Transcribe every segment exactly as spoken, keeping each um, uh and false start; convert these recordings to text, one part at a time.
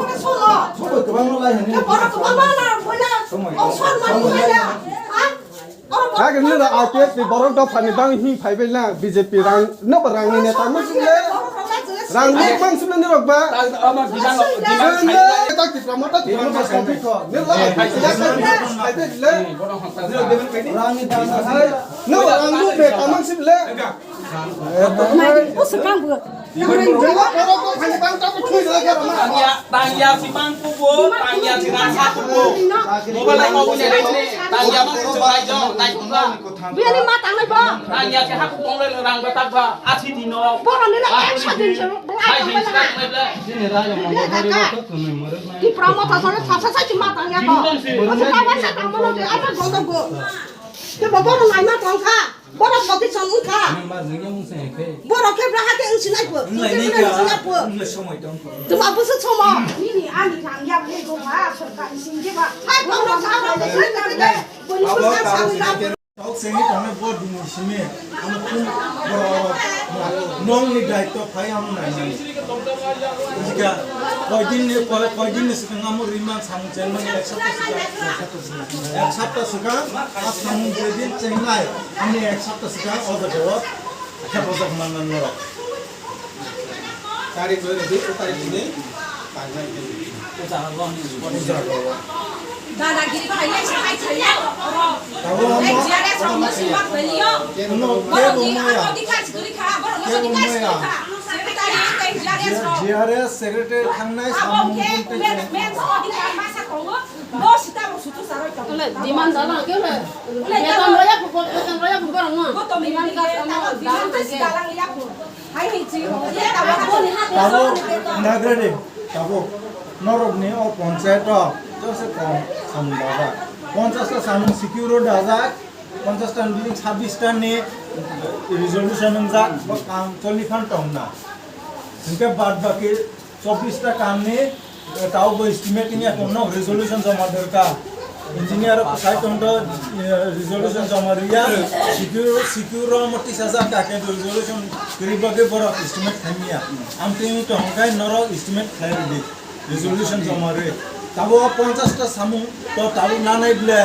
Somo kwbangma lai hwnwi. Khe borok kwbangma na boila. Somo. Ong son mani maya. Ha? Oro borok Kagini da I P F ni borok dophani bang hing phaibai na B J P rang no ba rang ni neta mo sile. Rang ni bang sile ni rok ba. Ama bilang. Sile tak Tipra Motha Tipra Motha kopi ko. Ni la phaibai le. Rang ni dan hai. No rang ni neta mo sile. Nai, o swkang bo. Tangya, tangya si mang kubo, tangya si rang ha kubo. Mobile ai kau ni dai ni, tangya mang kubo ai jo, nai kubo. Bini ma tangnai bo. Tangya si ha kubo le rang ba tak ba, athi di no. Boro ni la eksa din se. Hai din si tak mai bla. Tipra Motha sore sa sa sa si ma tangya bo. Bini tong si. Bini tong si. Asa tangmo no de, asa godo go. Ke bo boro nai ma tong kha. Borok position wngkha. Borok khe braha khe wngsinai pho. Wnglainai kha. Wngsinai pho. Wngla somoi tong kho. Tuma busu somo. Nini ani rang ya bini go ba sorkar ni sing je ba. Hai borok sa ba. Bini busu sa ba. Tok seni tong bo dini simi. Ano pun borok nong ni daityo phai ang nai. Jika koidin ni, koidin ni swkang amo rimang samung chenmani ek sapta swkang. Ek sapta swkang, a samung jedin chengnai, ani ek sapta swkang o jaga o hephajak manna norok. Tarik roi redi, o tarik hwnwi tangnai. O jaga o. Dadagiri khailai se hai khailai. Abo G R S rok no simak beliyo. Borok ni akol di khas guri kha, borok no di khas guri kha. Secretary tei G R S rok. G R S secretary thangnai samung men, men, men, Demand dalang khe le. Beton rwya phu, beton rwya phu borok no. Demand ka tamo demand khe. Tabuk nagrani, tabuk norokni o panchayat o jose kom samung dajak. Ponchash ta samung secure dajak, ponchash ta ni bising sabbish ta ni resolution wngjak, bo kam choli phan tongna. Hinkhe bad baki chobbish ta kamni, eh, tao bo estimate wngya tongno resolution joma dorkar. Engineer rok sai tongdo, eh, resolution joma riya, secure, secure rok mo tisajak kake resolution kwrwi bagwi borok estimate khaimya. Amtwi tongkhe norok estimate khlai rwdi, resolution joma rwi. Tabo ponchash ta samung to tabo nanai ble.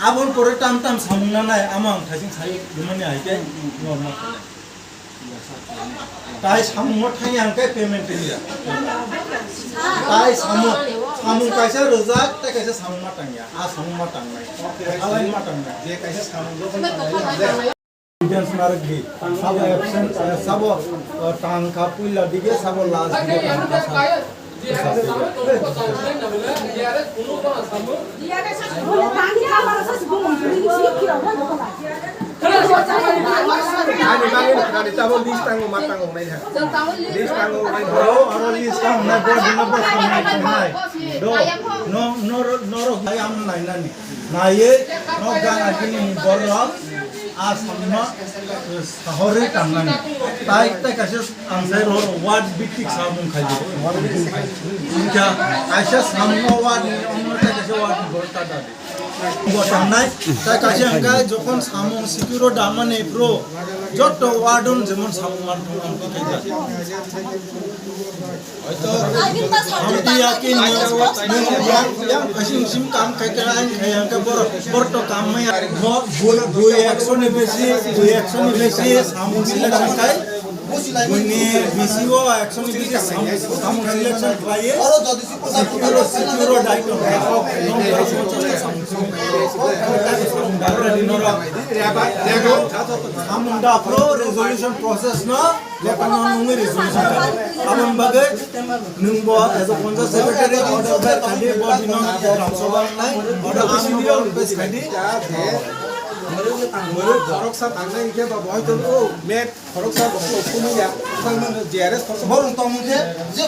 Aboni pore tam tam samung nanai, ama ang thaising sai dumani hai khe normal. Tai samung no thangya hwnkhe payment tangya. Tai samung, samung kaisa rwjak, tai kaisa samung ma tangya. A samung ma tangnai. Alai ma tangnai. Je kaisa samung jokhon tangnai. Evidence narwk di. Sabo absent, eh, sabo, eh, tangkha puila dige, sabo last dige tangkha sa. Ani bagwi no khwnani, tabuk list tango, ma tango, nai ha. List tango, nai ha. Oro, oro list tango, nai, bo, bo, bo, nai, nai. Do, no, noro, noro, nai, am, nai, nani. Naiwi, no, gana, gini, ni, borok, a, samno, sahorwi tangnani. Tai, tai, kaisa Ang sai roro ward bhitik samung khai di. Ward bhitik khai. Wngkha kaisa samung ward ni, omo tai kaisa ward ni borok ta dadi. Bo tangnai, tai kaisa hwnkha jokhon samung secure damani pro, jotto ward on jemon samung man thong ang khai da. Hoito hamti yakin nwng, nwng yang, yang kaisa sim kam khai khai ang khai ang ka bor, bor to kam maya. Bo, bo, bo action ni besi, bo action ni besi samung sila khai. Buini B C O actually bisi sam-, samung selection khlaiwi secure, secure daitong kha. Kok nong kha samung selection. Samung dagra di norok. Samung da pro resolution process no, letter no nungwi resolution kha. Aboni bagwi nwng bo as a Panchayat secretary order bai khali bo bino Gram Sabha nai order bisi dio request khadi. Khoroksa tangnai khe ba boy to, oh, met Khoroksa bo phunukya, J R S khoroksa. Borok tongmung khe, je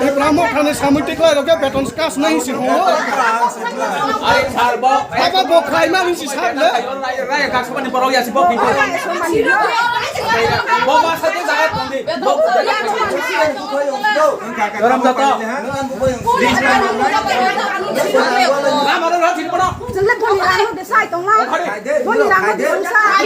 Ei, brahmo khani samui tiklai rok beton kas nahi si ho. Ai, sir, bo. Aba bo khai ma si sir le. Rai, rai, kas mani borok ya si bo. Bo ma sa tu jaga tongdi. Bo. Garam jata. Lama ro, ro, thik bono. Jeng le boni rang de sai tong la. Boni rang de sai.